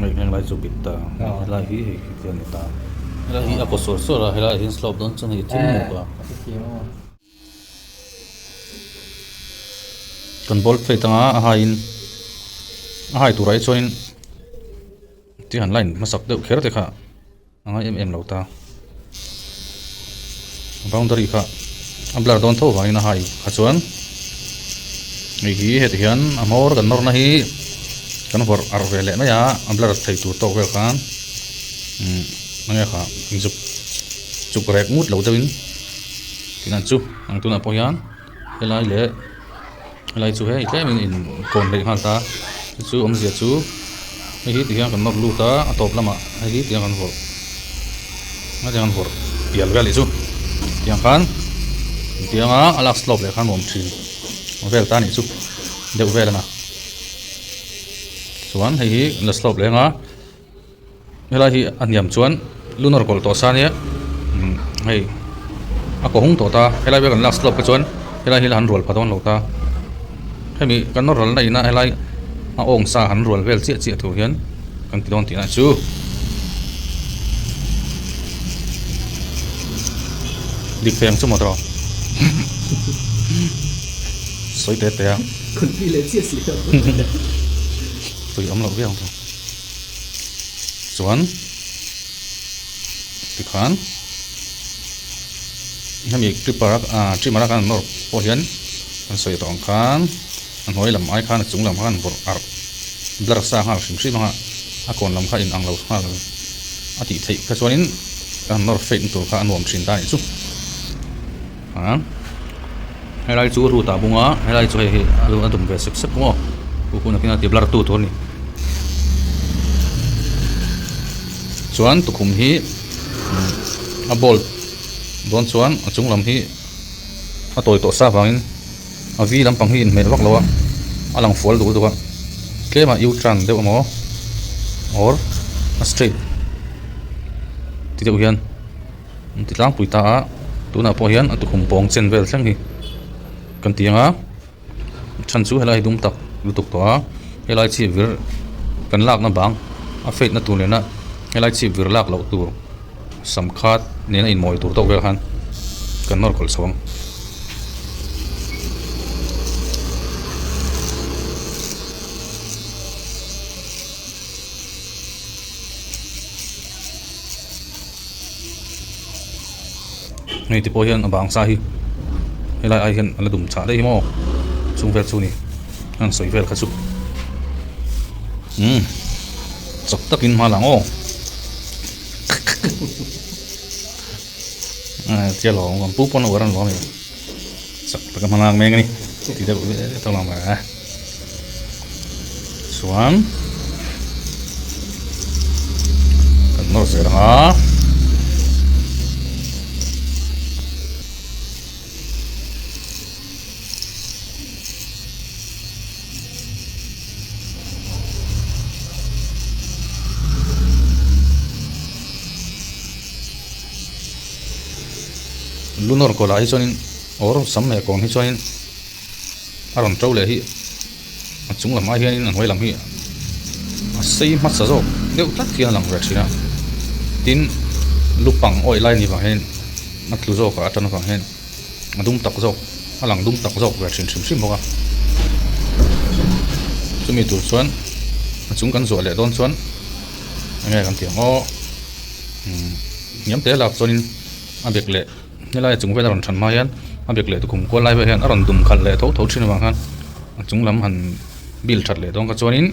Hei heng lai chu bit ta helai hi hei khi te a ni ta helai hi a kaw suar suar a helai ah hian slope dawn chuan hei thil muk a. Kan bold plate anga a haiin a hai turah hi chuanin ti han line hmasak deuh kher te kha a ngai em em lo ta boundary kha a blur dawn tho vangin a hai kha chuan hei hi heti hian a hmawr kan nawrna hi kan vawrh arh ve leh mai a a blur thei tur tawk vel khan umm enge kha zuk chuk rek ngut lo deuhin tinan chu ang tunah pawh hian helai leh helai chu hei tlemin in kawn hleih nghal ta chu chu awmzia chu hei hi tihian kan nawr lut a a tawp lamah hei hi tiang kan vawrh hetiang kan vawrh pial vel leh chu tiang khan tianga a lak slope leh khan a awm thin vel ta anih chu deuh vel a na chuan hei hi la slope leh anga. Helai hi a hniam chuan lu nawr kawlh tawh sa ania hei a kaw hung tawh ta helai vel kan lak slope te chuan helai hi la han rual pha dawn lo ta hemi kan nawr ral na ina helai a awng sa han rual vel chiah chiah tur hian kan ti dawn tih na chu dik thei ang chu maw tawh sawi te te a tui awm loh viau ang chu. Chuan tikhan hemi clipper a trimmer a kan nawr pawh hian kan sawi tawh ang khan a hnuai lam ai khan a chung lam khan vawrh arh blur sa nghal hrim hrim anga a kawn lam kha inang lo nghal a tih theih kha chuanin kan nawr fade na tur kha a nuam thin ta a nih chu a helai chu root ah bung a helai chu hei hi a dum ve sep sep maw chu hun ah ti blur tu tur a ni chuan tukhum hi a bolt dawn chuan a chung lam hi a tawi tawh sa vangin a v lampang hi inhmeh vak lo a a lang fual duh lutuk a tlem a u turn deuh emaw or a straight ti deuh hian. An ti tlangpui ta a tunah pawh hian a tukhum pawng chen vel thleng hi kan ti ang a chhan chu helai hi dum tak lutuk tawh a helai chhip vir kan lakna bang a fate na tur nena helai chhip vir lak loh tur sam khat nena inmawi tur tawk vel khan kan nawr kawlh chho ang. Hei ti pawh hian a bang sa hi helai ai hian a la dum chah daih hi maw chung vel chu ni a han sawi vel kha chu umm chak takin hma lang aw tia lo ang pu pawn a uar an lo a ni chak taka hma lang mek a ni ti deuh vel ang chuan kan nawr zel ang a. Lu nawr kawlh ah hi chuanin awr sam leh kawn hi chuanin a rawn to leh hi a chung lam ai hianin a hnuai lam hi a sei hmasa zawk deuh tlat hian a lang ve thin a tin lupang awih lai ni vang hian a tlu zawk a atan avang hian a dum tak zawk a lang dum tak zawk ve thin hrim hrim bawk a chumi tur chuan a chung kan zuah leh dawn chuan enge kan tih ang aw umm hniam te lak chuanin a bek leh. Helai a chung vel a rawn than hma hian a bek leh tukhum kual lai vel hian a rawn dum khalh leh tho tho thin avang khan a chung lam han bil that leh dawn kha chuanin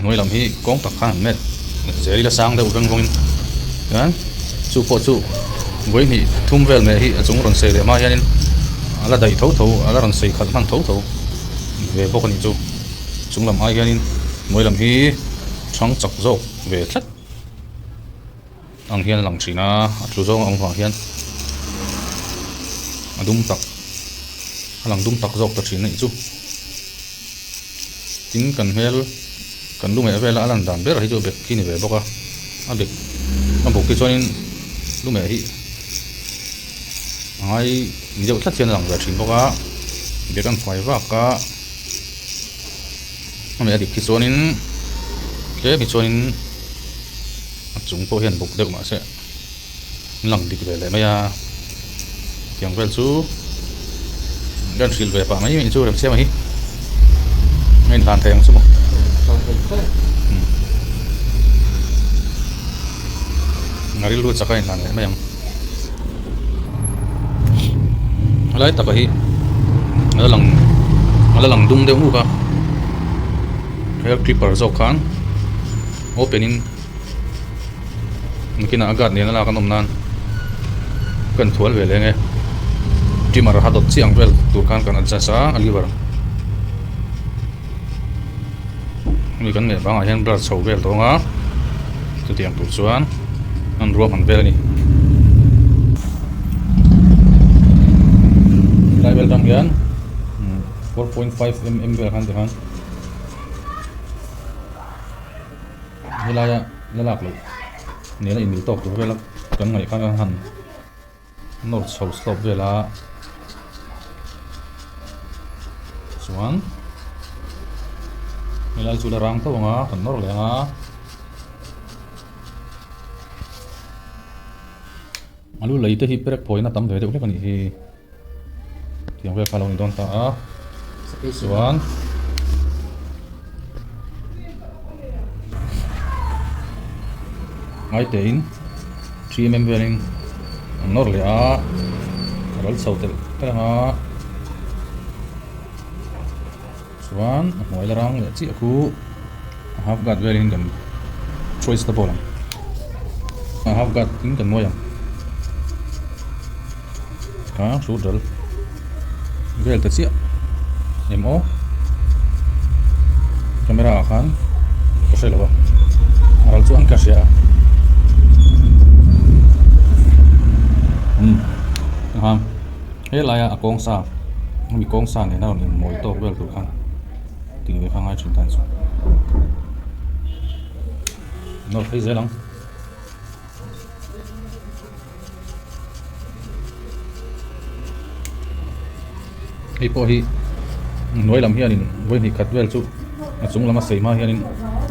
hnuai lam hi kawng tak khan han met zel ila sang deuh veng vawngin chuan chu pawh chu vawi hnih thum vel mai hi a chung rawn sei leh hma hianin a la daih tho tho a la rawn sei khalh hman tho tho ve bawk a nih chu chung lam ai hianin hnuai lam hi thang chak zawk ve tlat. Ang hian a lang thin a, a tlu zawng a awm vang hian a dum tak a lang dum tak zawk ta thin a nih chu. Tin kan hmel kan lu meh vela a lan dan ber hi chu a bek khi a ni ve bawk a, a bek a buk hi chuanin lu meh hi a ngai ni deuh tlat hian a lang ve thin bawk a, bek an fai vak a, a meh a dik hi chuanin. Tlem hi chuanin a chung pawh hian buk deuh mahse an lang dik ve leh mai a tiang vel chu kan hrilh ve pah mai mai chu remsiama hi a inhlan thei ang chu maw a rilru chak a inhlan leh mai ang helai taka hi a la lang a la lang dum deuh nguk a hair clipper zawk khan open in nakinah a guard nena lak an awm nan kan thual ve leh ang e trimmer a dawt chiah ang vel tur khan kan adjust a a lever hemi kan leh bangah hian blur chho vel tawng a chutiang tur chuan an ruahman vel a ni helai vel atang hian 4.5 mm vel khan tikhan helaia la lak loh nena inmil tawk tur vel a kan ngaih khan kan han nawr chho slope vel a chuan helai chu la rang tho ang a kan nawr leh ang a a lu lei te hi perek phawina tam ve deuh hlek a nih hi. Tiang vel kha lo ni dawn ta a chuan ngaitein 3mm velin an nawr leh a a ral chho telh telh ang a chuan a hnuai la rang leh chiah khu a half guard velin kan choice ta bawk ang a half guard in kan nuai ang. A hrut ral vel ta chiah em aw camera ah khan ka hre lo a a ral chuan ka hria a umm a helaia a kawng sa hemi kawng sa nena rawn inmawi tawk vel tur khan tih ve kha ngai thin tan chu nawr phei zel ang. Hei pawh hi hnuai lam hianin vawi hnih khat vel chu a chung lama sei hma hianin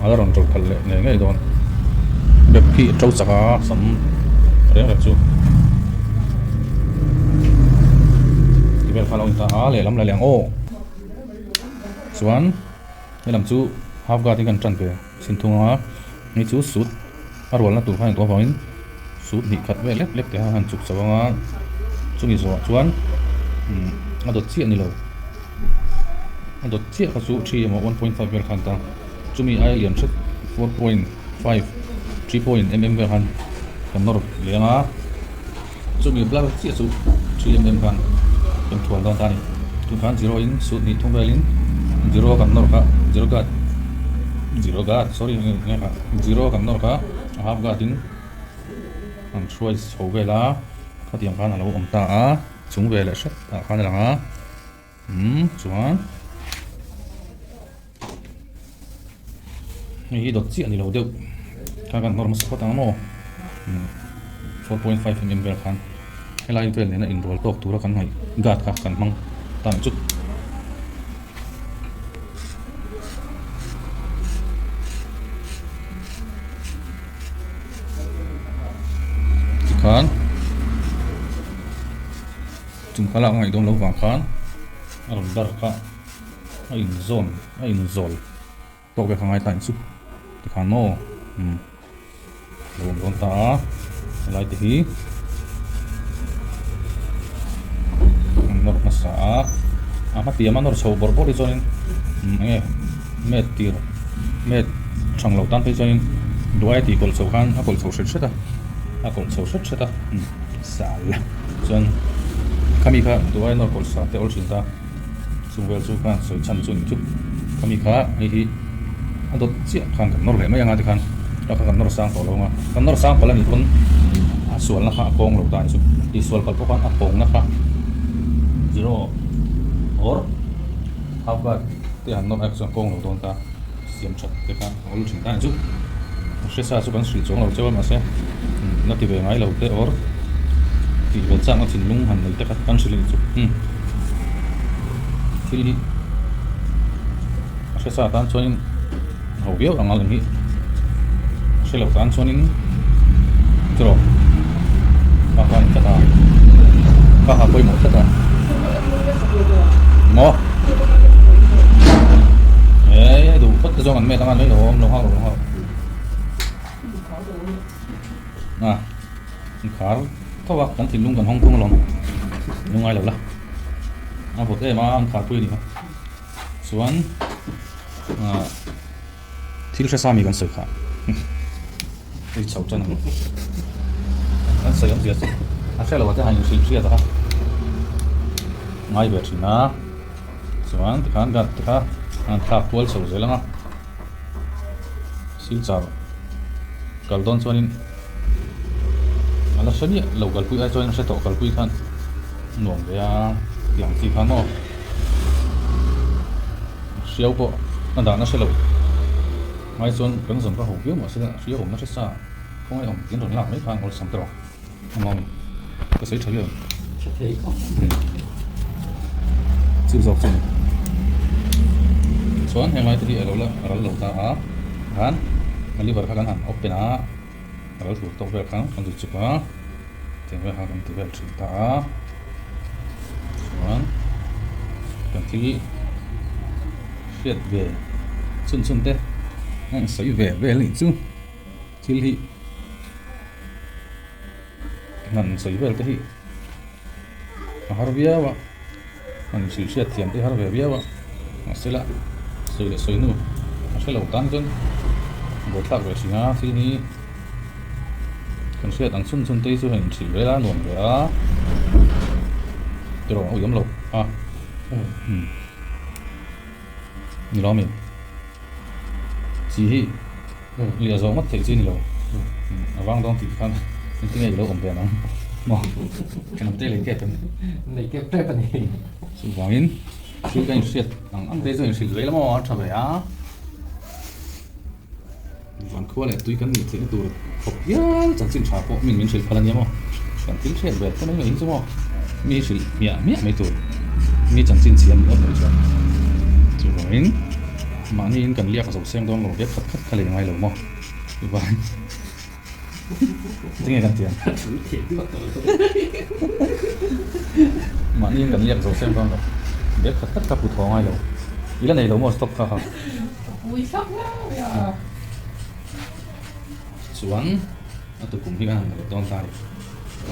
a la rawn ṭo khalh leh ngei ngei dawn. Bag khi a ṭo chak a sam reng reng chu ti vel kha a lo ni ta a lehlam la leh ang aw chuan helam chu half guard in kan ṭan ve chhin thung a hei chu suit a rualna tur khan a intuah avangin suit hnih khat vel lek lek te khan a han chuk chho ang a chumi zawhah chuan umm a dawt chiah a ni lo a dawt chiah kha chu 3 emaw 1.5 vel khan ta chumi aia lian hret 4.5 3 point mm vel khan kan nawr leh ang a chumi blur chiah chu 3 mm khan kan thual dawn ta a ni tun khan zero in suit hnih thum velin zero kan nawr kha zero guard zero guard sorry nge kha zero kan nawr kha a half guard in an hruai chho vel a khatiang khan a lo awm ta a chung ve leh hret ah khan a lang a umm chuan hei hi dawt chiah a ni lo deuh kha kan hnawr hmasa phawt ang maw umm 4.5 mm vel khan helai vel nena inrual tawk tura kan ngaih guard kha kan hmang ta ang chu. Tikhan chung kha lak a ngaih dawn loh vang khan a rawn dar kha a inzawn a inzawl tawk vel kha ngai ta ang chu tikhan maw umm lo awm dawn ta a helai te hi an nawr hmasa a a hma tiam a nawr chho bawrh bawrh hi chuanin umm eng nge mat tir mat thang lo tan phei chuanin duai a tih kawlh chho khan a kawlh chho hret hret a a kawlh chho hret hret a umm sal chuan khami kha duai nawr kawlh sa te awl thin ta chung vel chu khan sawi chhan chu a ni chu khami kha hei hi a dawt chiah khan kan nawr leh mai anga tikhan a kha kan nawr sang tawh lo anga kan nawr sang palh a nih pawn a sualna kha a kawng lo ta a ni chu tihsual palh pawh khan a kawngna kha zero or half guard te han nawr ai chuan a kawng lo dawn ta siam that te kha a awl thin ta a ni chu a hre sa chu kan hrilh chuang lo cheu a mahse la ti ve ngai lo te or tih ve chakna thinlung han nei te kha kan hrilh a ni chu thil hi. A hre sa tan chuanin ho viau ang a lang hi. Hre lo tan chuanin tiraw kha kha a ni tlat a kha kha pawimawh tlat a maw eh duh phawt te zawng an met anga mai lo awm lo nghak lo nghak a khar tho a kan thinlung kan hawng thung alawm lungngai lo la a vawt em a an khar pui a ni kha chuan ah. Thil hresa mi kan sawi kha ui chho tan ang kan sawi awmzia chu a hre lo a te han inhrilh hriat a ngai ve thin a chuan tikhan guard te kha an thlak kual chho zel ang a silchar kal dawn chuanin a la hre miah lo kalpui ai chuan hre tawh kalpui khan nuam ve a tiang chi khan maw. Hriau pawh a dahna hre lo ngai chuan kan zawn ka ho viau mahse hriau awmna hre sa khawngaih awm tin rawn lak mai khan awlsam te rawh a mawm ka sawi tha viau chu zawk chu ni chuan heng lai te hi a lo la ral lo ta a khan a liver kha kan han open a a ral tur tawk vel khan kan zut chuk a tiang vel khan kan ti vel thin ta a. Chuan kan thil hriat ve chhun chhun te a in sawi ve vel anih chu thil hi han sawi vel te hi a har viau a han hrilh hriat thiam te har ve viau a mahse la sawi leh sawi hnu a hre lo tan chuan buaithlak ve thin a thil hi. Kan hriat ang chhun chhun te hi chu hei inhrilh vel a nuam ve a tiraw a uiawm lo a umm ni lo ami chi hi liah zawh ngawt theih chi ni lo a vang dawn tih khan engtin nge i lo awm ve ang maw ṭhenawm te lei kep em lei kep tep a ni chuvangin thil ka inhriat ang ang te chu inhrilh vel a maw a ṭha ve a. Van khua leh tui kan nih theihna tur khawp hial chanchin tha pawh min min hrilh phal a nia maw? Kan thil hriat ber te mai mai hi chu maw mi hrilh hmiah hmiah mai tur mi chanchin chhia ni awm mai chuan chuvangin mahniin kan liak a zo seng dawn lo ve khat khat kha lei ngai lo maw chuvangin tinge kan tiang mahniin kan liak zo seng dawn lo ve khat khat kha put haw ngai lo i la nei lo maw stock kha kha. Chuan a tukum hi a han rawt dawn ta a ni.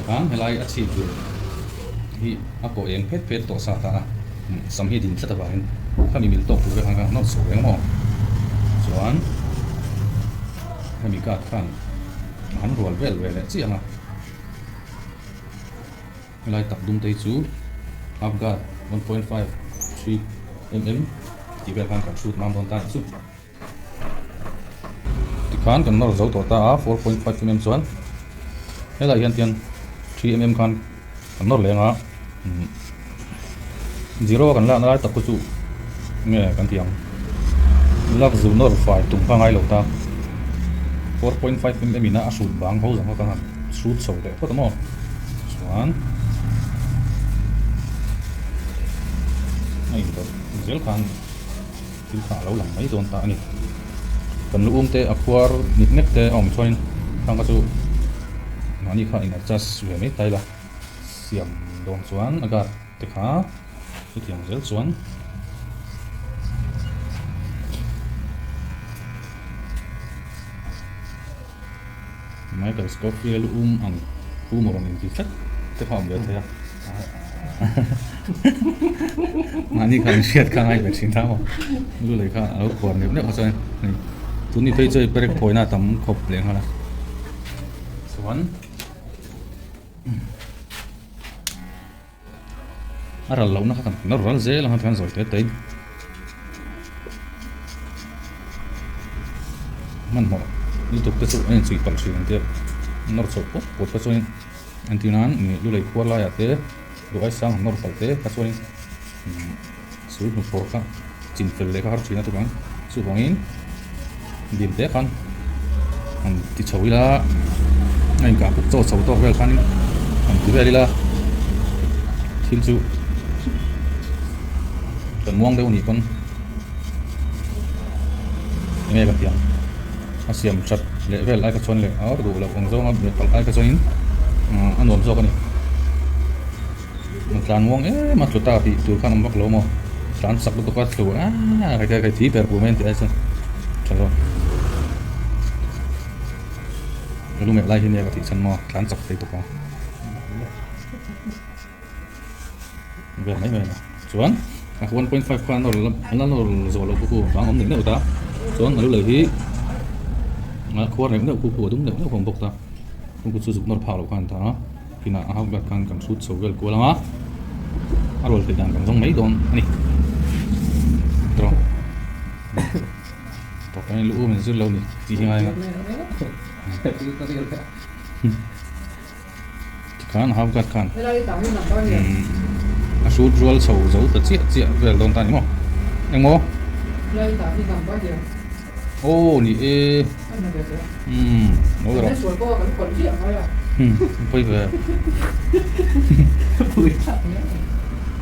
Khan helai a chhip tur hi a kawh eng phet phet tawh sa ta a, sam hi din tlat avangin khami mil tawk tur vek ang khan a nawr chho reng maw. Chuan hemi guard khan a han rual vel ve leh chiah ang a. Helai tak dum te hi chu half guard 1.5 3 mm tih vel khan kan hrut mam dawn ta a nih chu. Tikhan kan nawr zo tawh ta a 4.5 mm chuan helai hian tian 3 mm khan kan nawr leng a zero kan lakna lai tak khu chu nge kan tih ang lak zu nawr fai tum kha ngai lo ta 4.5 mm in a a hrut bang ho zawng kha kan han hrut chho leh phawt a maw chuan a intawrh zel khan. Thil kha a lo lang mai dawn ta a ni. Kan lu um te a khuar nik nek te a awm chuanin khang kha chu mahni kha in adjust ve mai ta ila siam dawn chuan a guard te kha chutiang zel chuan Michael Scofield lu um ang pu maw rawn inti tlat te kha awm ve thei a. Mahni kha in hriat kha ngai ve thin ta maw. Lu lei kha a lo khuar neuh neuh kha chuan hei tun ni phei chu hei perek phawina a tam khawp leh nghal a. Chuan a ral lohna kha kan nawr ral zel ang a kan zawi te te in hmanhmawh lutuk te chu a inchhuih palh thin ang tia nawr chhoh pawp pawp kha chuan entir nan lu lei khuar laiah te duh ai sang han nawr palh te kha chuan sul hnu phawrh kha chin fel leh kha har thin a chuvang chuvangin dim te khan han ti chho ila a inkah puk chaw chho tawk vel khanin han ti vel ila thil chu kan muang deuh anih pawn enge ka ti ang. a siam that leh vel ai kha chuan leh a duh loh ang zawnga meh palh ai kha chuanin a nuam zawk a ni. Tlan muang em a tlu ta tih tur khan awm vak lo maw tlan chak lutuk a tlu aaa kai kai kai thi ber pur mai an tih ai chuan tha zawk. Ka lu meh lai hi nia ka tih chhan maw tlan chak thei tuk a. Vel mai mai a chuan a 1.5 khan a la nawr zawh loh khu vang awm neuh neuh ta chuan a lu lei hi a khuar neuh neuh khu khu a dum neuh neuh awm bawk ta khu khu chu zuk nawr phak loh khan ta a kinah a hauh vel khan kan hrut chho vel kual ang a a rual theih dan kan zawng mai dawn a ni tawh tawh kan lu min zir lo ni tih hi ngai a. Tikhan half guard khan a hrut rual chho zo ta chiah chiah vel dawn ta ni maw engmaw aw ni e umm lo rawh umm pawi ve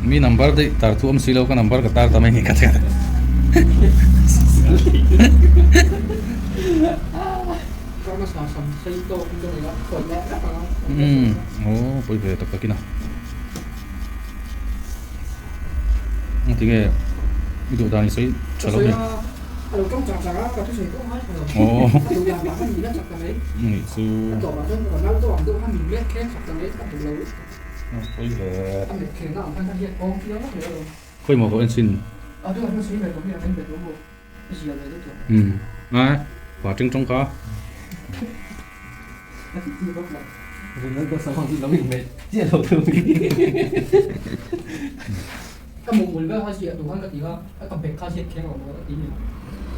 mi number daih tar thu awm si lo ka number ka tar ta mai ni ka ti Umm aw pawi ve tak takin a tinge i duh dan i sawi tha lo mi aw nih chu pawi ve khawimaw ka en chhin Umm a pa teng tawng kha.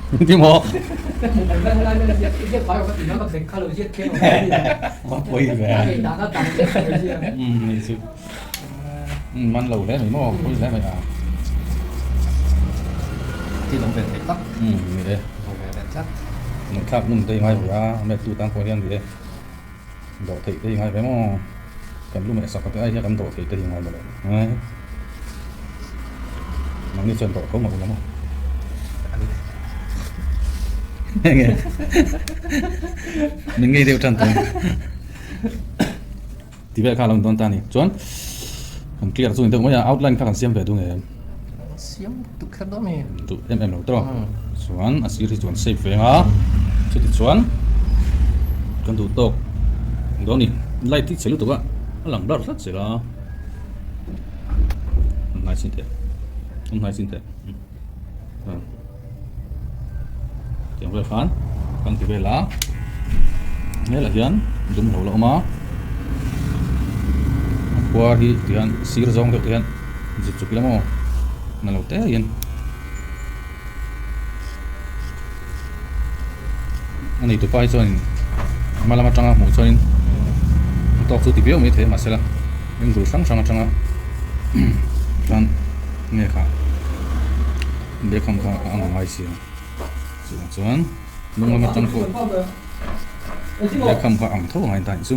Ti maw? Pawi ve. Umm nih chu. Man lo hle mai maw pawi hle mai a. Thil awm ve thei tak. Umm ni e. Awm ve leh tlat. Ngaihthlak ngun te i ngai ve a, a met tu tan pawh hian ni e. Dawh theih te i ngai ve maw. Kan lu meh sak te ai hian kan dawh theih te hi ngai mawle. Nangni chuan dawh tho mah ula maw. Enge. Min ngei deuh tan tawh. Ti vel kha a lo ni dawn ta a ni. Chuan kan clear chu ni deuh mai a, outline kha kan siam ve duh em? Siam duh kher dawn mi? Duh em em lo tawh. Chuan a sir hi chuan shape ve ang a, chuti chuan kan duh tawk dawn ni. Light hi chhe lutuk a, a lang blur tlat zel a. Awm hnai chin teh, awm hnai chin teh. Tiang vel khan kan ti vel a helah hian dum lo la awm a a khuar hi tihian sir zawng deuh te hian zuk chuk ila maw na lo te hian a nei tupa hi chuanin hma lam atanga hmuh chuanin a tawk chu ti viau mai thei a mahse la angle hrang hrang atanga chuan nge kha. Beckham kha a ang ngai sia chuvang chuan hnung lam atang pawh Beckham kha ang tho angai ta anih chu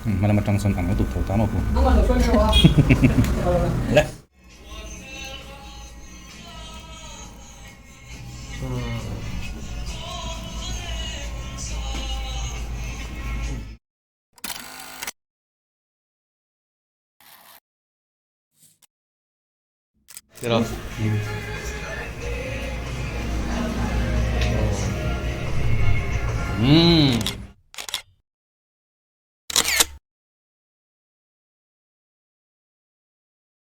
hma lam atang chuan ang lutuk tho ta maw pawh le. Umm.